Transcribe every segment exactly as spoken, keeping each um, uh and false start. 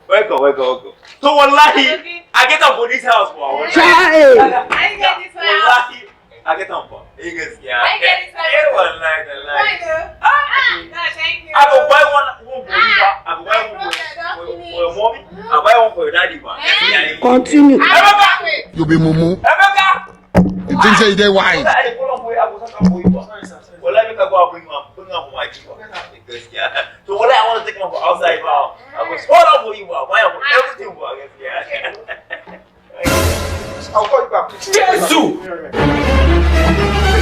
Welcome, welcome, welcome. So wallahi, I get am for this house for our Chai! I get this one. Wallahi, I get am for. You guys, yeah. I get this one. Eh, wallahi, wallahi. Fine, oh. Ah, God, thank you. I go buy one, one for you, ba. I go buy one for, for, for your mommy. I buy one for your daddy, ba. Eh? Continue. I don't wait. You be mumu. Emeka! You think say you dey wise? I dey call am for you, I go set am for you, ba. Wallahi, make I go and bring am, bring am for my chief, ba. Because, yeah. So wallahi, I want to take am for outside, ba. I go spoil am for you, ba. Buy am for everything, ba. Yeah. I'll call you back. Jesus!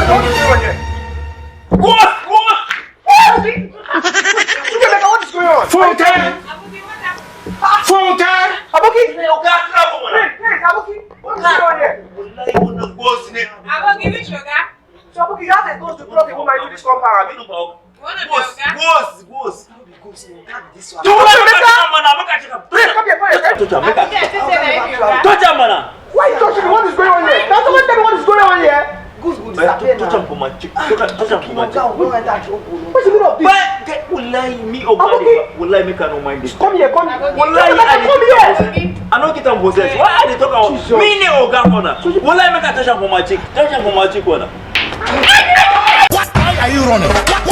What is going on here? What? What? Chukwuemeka, what is going on? Funke! Funke! Aboki! Hey, oga, travel, man. Hey, hey, Aboki! What is going on here? Wallahi, wannan boss ne. Aboki, which oga? So Aboki, you have a ghost to block the woman into this compound, abi? One of the Boss, oga? Boss, boss. Ghost, no, that be this one. To wallahi, make I check am, man. Make I check am. Hey, come here, come here. Touch am, make I Aboki, I think say na you be oga. Touch am, man. Why you touching me? What is going on here? Now someone tell me what is going on here. Ghost go disappear Touch am now. for my chick. Touch am, touch am for my chick. Oga, we don't enter that trouble. What's the meaning of this? But get wallahi, me oga. Aboki. Wallahi, make I no mind this. Come here, come here. Wallahi, I dey Come here. I no get am possess. Why I dey talk am? Me ne oga corner. Wallahi, make I touch am for my chick. Touch am for my chick, corner. What? Why are you running? What?